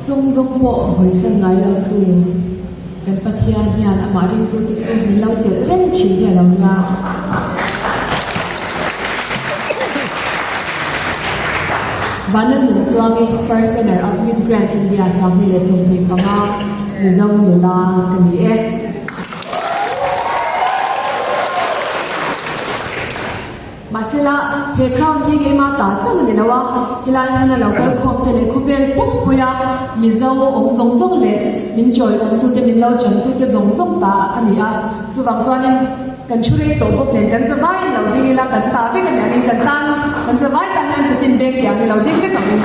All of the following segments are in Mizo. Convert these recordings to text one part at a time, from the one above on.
Chung zawng pawh hawisan ngai lo tu kan Pathian hian amah ringtute chu min lo chelh reng thin hi a lo nia. Vanlal Nuntluangi, First Runner Up Miss Grand India 2025 Mizo nula ka ni e. Mahsela, he crown hi keimah ta chauh a ni lo a, helai hmuna lo kal khawm te leh khawvel pumpuia Mizo awm zawng zawng leh min chawi awmtute min lo chantute zawng zawng ta a ni a. Chuvang chuanin kan thu rei tawh bawk nen kan zavaiin lo ding ila kan ta vek a ni angin kan tan kan zavai tan hian kutin beng tiang hi lo ding vek ang in.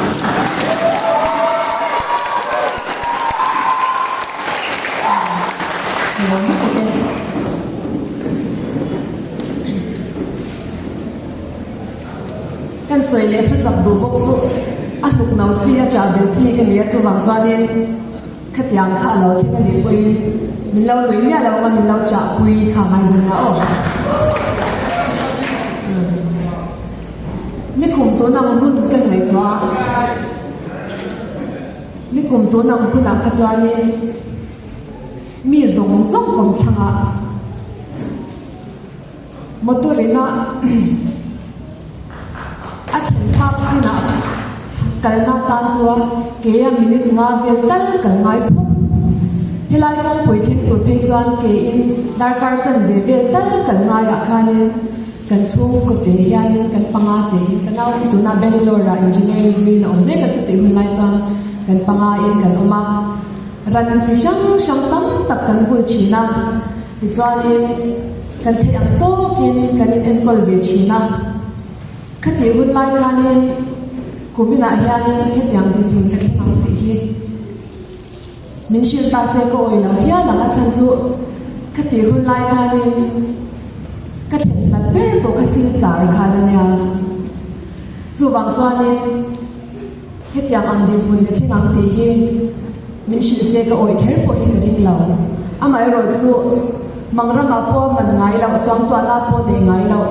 Kan sawi leh hmasak duh bawk chu a hnuk no chi a chah belh chi ka ni a, chuvang chuanin khatiang kha a lo thleng a nih pawhin min lo nuih miah lo anga min lo chahpui kha ngai dawn a aw. Nikum tun ang hun ka ngaihtuah a, nikum tun ang hunah kha chuanin mi zawng zawng kawmthlangah Motor ina a thlen phak chinah kalna tan hua keia minute nga vel tal kal ngai phawt. Helai kawngpui thleng tur phei chuan keiin darkar chanve vel tal kal ngaiah khanin kan chhungkaw te hianin kan panga tein ka nau hi tunah Bangalore ah engineering zuiin a awm mek a chutih hun lai chuan kan panga in kan awm a. Ran chi hrang hrang tam tak kan vul thin a. Tichuanin, kan theih ang tawkin kan in enkawl ve thin a. Khatih hun lai khanin kuminah hianin hetiang dinhmun ka thleng ang tih hi min hrilh ta se ka awih lo hial ang. A chhan chu khatih hun lai khanin ka thlen hlat ber pawh kha silchar khan a nia. Chuvang chuanin Hetiang ang dinhmun ka thleng ang tih hi min hrilh se ka awih kher pawh hi ka ring lo. Amaherawh chu Mangramah pawh a man ngai loh, Suangtuahna pawh neih ngai loh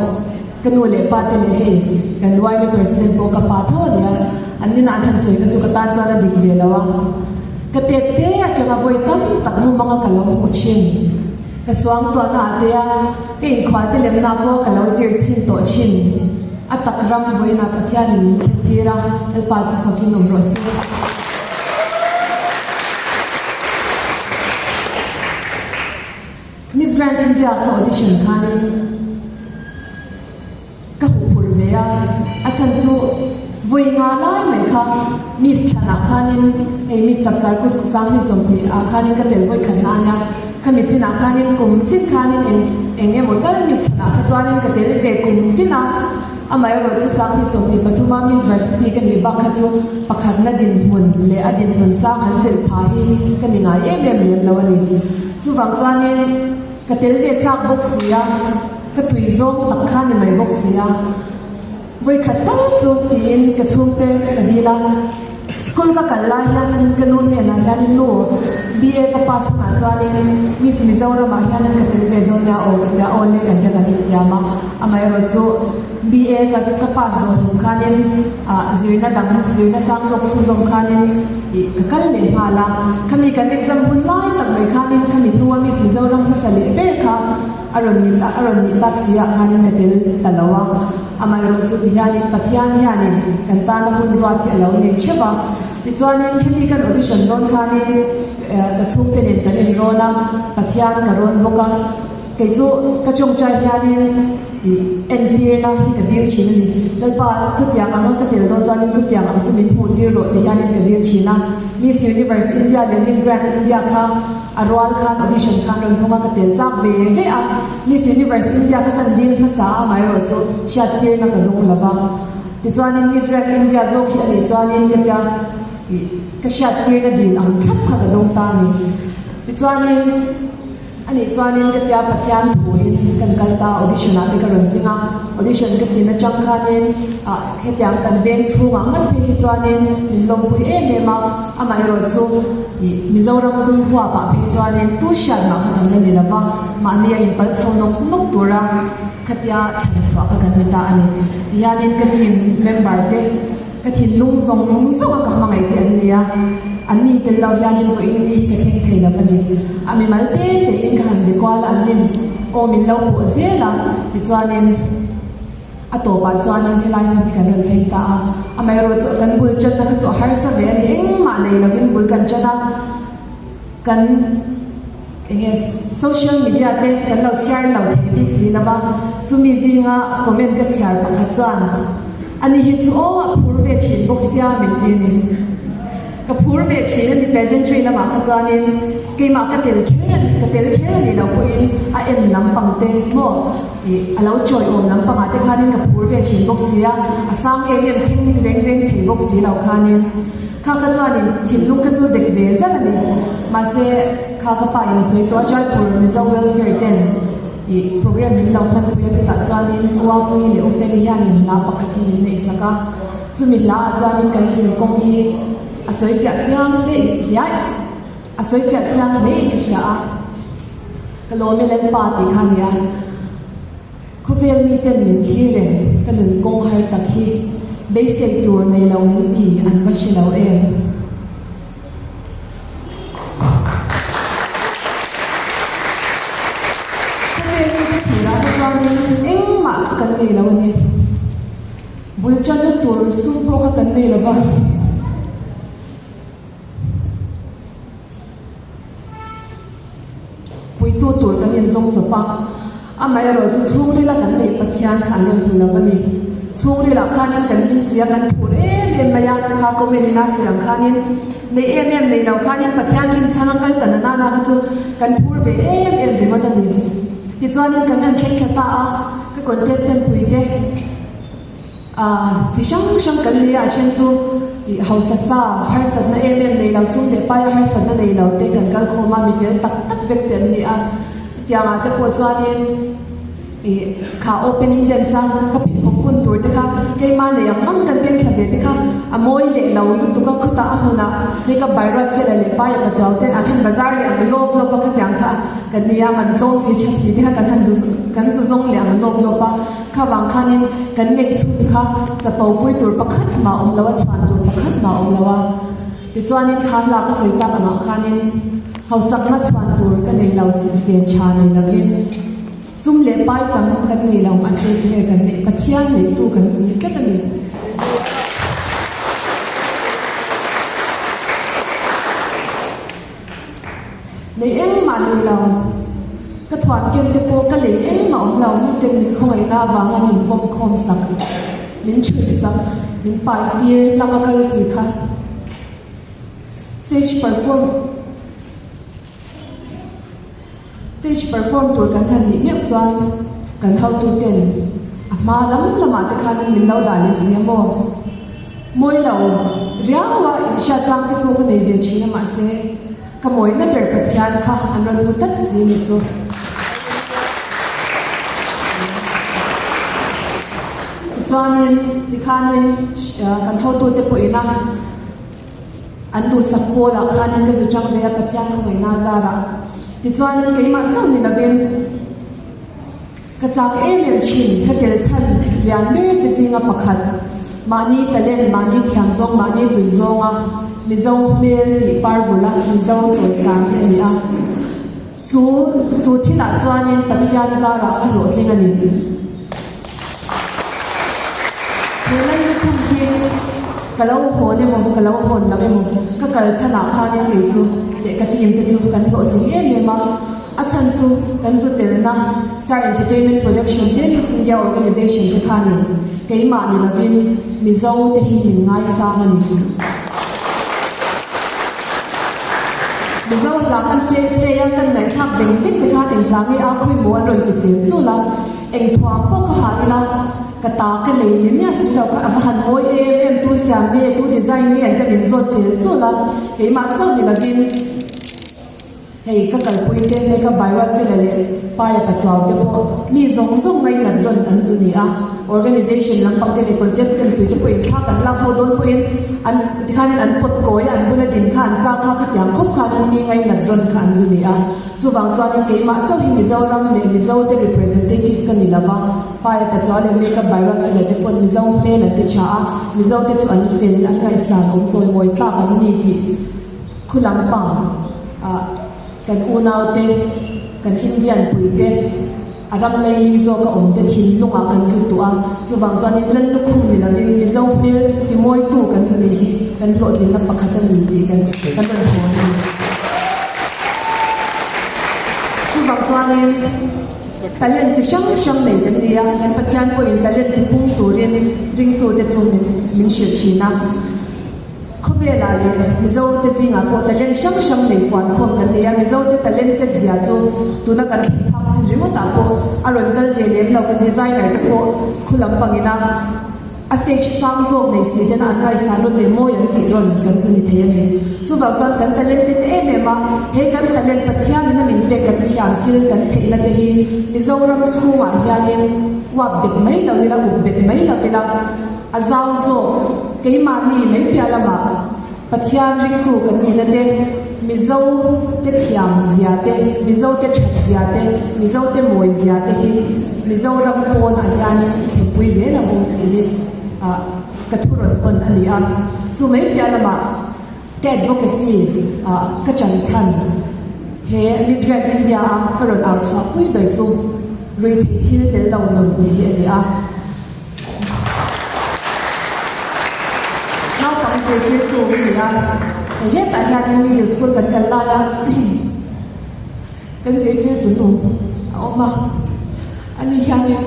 ka nu leh pa te leh hei kan YMA President pawh ka pa tho a nia, an ninah an han sawi kha chu ka tan chuan a dik ve lo a. Ka tet te atanga vawi tam tak mumanga ka lo hmuh thin. Ka Suangtuahna ah te a ka inkhual te lemna pawh ka lo zir chhin tawh thin. A tak ram vawiinah Pathianin min thlen tir a, Lalpa chu fakin awm rawh se. Miss Grand India ka audition khanin ka huphurh ve a, a chhan chu vawi nga lai mai kha Miss thlanah khanin hei Miss Chapchar Kut Kusang hi 20 ah khanin ka tel vawi khatna a nia, khami chinah khanin kum tin khanin eng eng emaw tal Miss thlanah kha chuanin ka tel ve kum tin a, amaherawh chu Sangni 23 a Miss Varsity ka nih bak kha chu pakhatna dinhmun leh a dinhmun sang an chelh phah hi ka ni ngai em em lem lo a ni. Chuvang chuanin ka tel ve chak bawk si a, ka tui zawng tak kha ni mai bawk si a. Vawikhat tal chu tiin ka chhungte ka dil a, school ka kal lai hianin ka nu hnenah hianin nu BA ka pass hunah chuanin Miss Mizoramah hianin ka tel ve dawn nia aw ka tia aw le kan te kan intiam a, amaherawh chu BA ka ka pass zawh hlum khanin ah zirna dang zirna sang zawk chhunzawm khanin ih ka kal leh nghal a, khami kan exam hun lai tak mai khanin khami hnua Miss Mizoram hmasa leh ber kha A rawn mit a rawn mit tak si ah khanin ka tel ta lo a, amaherawh chu tihianin Pathian hianin kan tana hun ruat hi a lo nei theuh a. Tichuanin hemi kan audition dawn khanin ka chhungte nen kan inrawn a, Pathian ka rawn bawk a, kei chu ka tawngtai hianin ih entirna hi ka dil thin a ni. Lalpa chutiang anga ka tel dawn chuanin chutiang ang chu min hmuh tir rawh ti hianin ka dil thin a. Miss Universe India leh Miss Grand India kha A rual khan audition khan rawn hawng a, ka tel chak ve ve a. Miss Universe India kha kan dil hmasa a, amaherawh chu hriattirna ka dawng lo va. Tichuanin Miss Grand India zawk hi a nih chuanin ka tia ih ka hriattirna dil ang thlap kha ka dawng ta a ni. Tichuanin a nih chuanin ka tia Pathian thuin kan kal ta a, audition ah te ka rawn tling a. Audition ka tlin atang khanin ah hetiang kan veng chhungah ngat phei hi chuanin min lawmpui em em a, amaherawh chu Ih, Mizoram pum huapah phei chuanin tu hriat mah kha kan la ni lova, mahni a inpal chho nawk nawk tura khatia thlan chhuah kha kan ni ta a ni. Tihianin ka team member te. Ka thinlung zawng zawng a ka hmangaih te an ni a, an ni tel lo hianin vawiin ni hi ka thleng thei lo a ni. A mimal te tein ka han be kual a, an nin aw min lo pawh zel a, tichuanin a tawpah chuanin helai hmun hi kan rawn thleng ta a, amaherawhchu kan bul tanna kha chu a harsa ve a ni, engmah nei lovin bul kan tan a. Kan enge social media te kan lo chhiar lo thei bik si lo va, chumi zinga comment ka chhiar pakhat chuan ani hi chu aw a phur ve thin bawk sia min ti a ni. Ka phur ve thin a ni pageantry lamah kha chuanin keimah ka tel kher a ka tel kher a nih loh pawhin a en lampang te maw ih a lo chawiawm lampangah te khanin ka phur ve thin bawk si a, a sang em em thleng reng reng thei bawk si lo khanin. Kha kha chuanin thinlung kha chu dek ve zar a ni. Mahse, kha ka pa in a sawi tawh a, Jaipur Mizo Welfare ten ih program min lo hmanpui a, chutah chuanin Uapui leh Ufeli hianin hla pakhat hi min neihsak a. Chumi hla ah chuanin kan zin kawng hi a sawi fiah chiang hle hliai a sawi fiah chiang hle in ka hria a. Ka lawm e Lalpa tih kha a ni a. Khawvel miten min thlir reng, ka nun kawng har tak hi beisei tur nei lo min ti an va hre lo em? Khawvel mite thirah te chuanin engmah kha kan nei lo a ni. Bul tanna tur sum pawh kha kan nei lo va. Puitu tur kan inzawng chawp a, amaherawhchu chhungrila kan neih Pathian kha an rawn hmu lo a ni. Chhungrilah khanin kan hlim si a, kan phur em em mai a, kha comment in a sawi ang khanin neih em em nei lo khanin Pathian rinchhang a kal ta na nana kha chu kan phur ve em em ringawt a ni. Tichuanin kan han thleng thla ta a, ka contestant puite, Chi hrang hrang kan nei a, a then chu ih hausa sa, harsatna em em nei lo, sum leh paia harsatna nei lo te kan kal khawm a, mi fel tak tak vek te an ni a. Chutiangah te pawh chuanin ih kha opening dance a ka pheikhawk hun tur te kha keimah nei ang ang kan keng thla ve te kha a mawi leh lo lutuk a, khawtah a hmunah makeup by Ruatfela leh paia pachuau ten an han bazar leh ang lawp lawp a khatiang kha kan nei a, man tlawm si tha si te kha kan han zu kan zu zawng leh ang lawp lawp a. Kha vang khanin kan neih chhun kha chapo pui tur pakhat mah awm lo a, chhuan tur pakhat mah awm lo a. Tichuanin kha hla ka sawi tak angah khanin hausakna chhuan tur ka nei lo, silfen tha nei lovin sum leh pai tam kan nei lo mahse tunge kan neih Pathian neihtu kan zui tlat a ni. Nei engmah nei lo. Ka thuam ken te pawh ka lei engmah awm lo. Miten min khawngaihna avanga min pawm khawm sak, min chhui sak, min pai tir hlang a kal si kha. Stage perform Stage perform tur kan han nih meuh chuan kan hotu ten a hma lam lamah te khanin min lo dah leh si a maw? Mawi lo riau a inhriat chang te pawh ka nei ve thin a mahse ka mawina ber Pathian kha an rawn hmu tlat si ni chu. Tichuanin tikhanin kan hotu te pawhin a An duhsak pawlah khanin ka zu chang ve a Pathian khawngaihna a zarah. Tichuanin keimah chauh ni lovin ka chak em em thin. Ka tel chhan lian ber te zinga pakhat, mahni talent, mahni thiam zawng, mahni tui zawnga Mizo hmel tih par bula Mizo chawisan hi a ni a. Chu chu thilah chuanin Pathian zarah ka hlawhtling a ni. He lei lukhum hi ka lo hawn emaw, ka lo hawn lo emaw, ka kal chhanah khanin kei chu leh ka team te chu kan hlawhtling em em a. A chhan chu kan zu telna Star Entertainment Production te Miss India Organization te khanin keimah ni lovin Mizo te hi min ngaisang a ni. Mizo hla kan play play a, kan ngaihthlak veng veng te khan eng hla nge a khawi maw an rawn ti chel chul a, eng thuam pawh ka ha ila ka ta ka nei ni miah si lo kha a va han mawi em em tu siam nge tu design nge an ka min zawt chel chul a, keimah chauh ni lovin. Hei ka kalpui te Mega Bairuatfela leh Paia Pachuau te pawh mi zawng zawng ngainat rawn an zu ni a, organisation lampang te leh contestant pui te pawhin thla kan lak ho dawn pawhin an tikhanin an pawt kawi a, an bula din kha an chak kha khatiang khawp khanin mi ngainat rawn kha an zu ni a. Chuvang chuanin keimah chauh hi Mizoram leh Mizo te representative ka ni lova, Paia Pachuau leh Mega Bairuatfela te pawn Mizo hmel an ti tha a, Mizo te chu an fel, an ngaihsan awm chawimawi tlak an ni tih Khu lampang ah kan unaute, kan Indian puite, a ram leili zawka awmte thinlungah kan zu tuah a, chuvang chuanin Lal lukhum ni lovin Mizo hmel timawitu kan zu nih hi kan hlawhtlinna pakhat a ni tih kan kan rawn hawn a ni. Chuvang chuanin talent chi hrang hrang nei kan ni a, kan Pathian pawhin talent tipung turin ringtute chu min min hrilh thin a. Khawvelah leh Mizote zingah pawh talent hrang hrang nei fuan khawm kan nei a, Mizote talented zia chu tuna kan thlen phak chin ringawtah pawh a rawn kal ve lem lo, kan designer te pawh khu lampangin a a stage sang zawk nei si tena an ngaihsan rawn leh mawi an tih rawn kan chu ni thei a ni. Chuvang chuan kan talented em em a, he kan talent Pathianin a min pek kan thiam thil kan theihna te hi Mizoram chhungah hianin uap bet mai lo ila, up bet mai lo ila, A zau zawk, keimahni mai piah lamah Pathian ringtu kan nihna te, Mizo te thiam zia te, Mizo te that zia te, Mizo te mawi zia te hi Mizoram pawnah hianin i thlenpui zel ang u tih hi ka thu rawn hawn a ni a. Chu mai piah lamah ka advocacy ah ka chan chhan he Miss Grand India a ka rawn au chhuah pui ber chu ruihtheih thil tel lo nun tih hi a ni a. Naupang zirtirtu ka ni a, hei hetah hianin middle school kan kal lai a, kan zirtirtu nu a awm a, ani hianin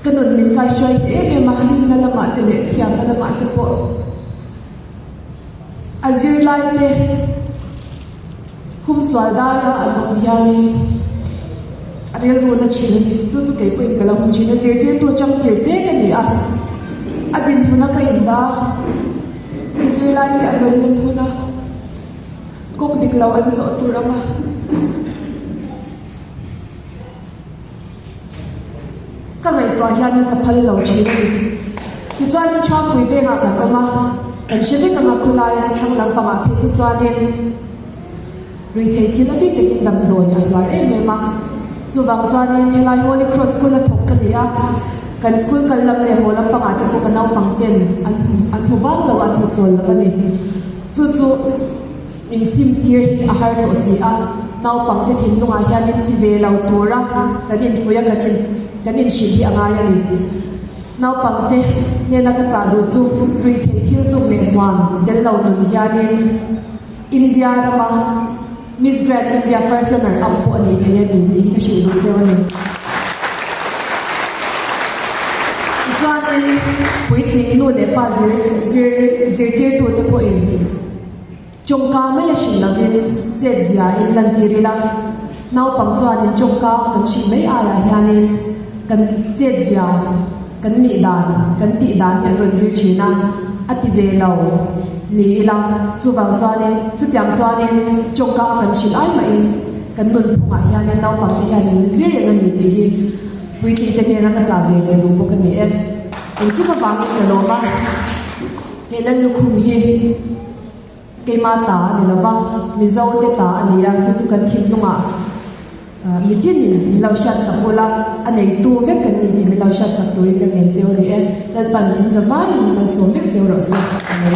ka nun min kaihruai ta em em a, rinna lamah te leh thiamna lamah te pawh. A zirlaite humsual daia an awm hianin a rilruna thin a ni. Chu chu kei pawhin ka lo hmu thin a, zirtirtu changtir te ka ni a, a dinhmuna ka inda i zirlaite an rawn len hun a, kawng dik lo an zawh tur ang a. Ka ngaihtuah hianin ka phal lo thin a ni. Tichuanin Chhuangpui vengah kan awm a, kan hre vek ang a khulai thlang lampangah phei khi chuanin ruihtheih thil a bik takin damdawi a hluar em em a. Chuvang chuanin helai Holy Cross School a thawk ka ni a, kan school kal lam leh haw lampangah te pawh ka naupang ten an an hmu bang lo a, an hmu chawl lo a ni. Chu chu. Insimtir hi a har tawh si a, naupangte thinlungah hian in ti ve lo tura kan infuih a, kan in kan inhrilh hi a ngai a ni. Naupangte hnena ka chah duh chu ruihtheih thil zuk leh hmuam tel lo nun hianin India rama Miss Grand India First Runner Up pawh a nih thei a ni tih hi ka hrilh duh cheu a ni. Tichuanin puitling nu leh pa zir zir zirtirtute pawhin Tawngka mai a hrilh lovin chet zia in lantir ila, naupang chuanin tawngka kan hrilh mai aiah hianin kan chet zia, kan nih dan, kan tih dan hi an rawn zir thin a, a ti ve lo ni ila. Chuvang chuanin chutiang chuanin tawngka a kan hrilh ai mahin kan nunphungah hianin naupangte hianin zir reng a ni tih hi puitlingte hnena ka chah ve leh duh bawk a ni e. Engkim avangin ka lawm a, he Lallukhum hi. Keimah ta a ni lo va, Mizo te ta a ni a, chu chu kan thinlungah mitinin min lo hriatsak ula, a neitu vek kan ni tih min lo hriatsak turin ka ngen cheu a ni e. Lalpan min za vaiin malsawm vek cheu rawh se. Amen.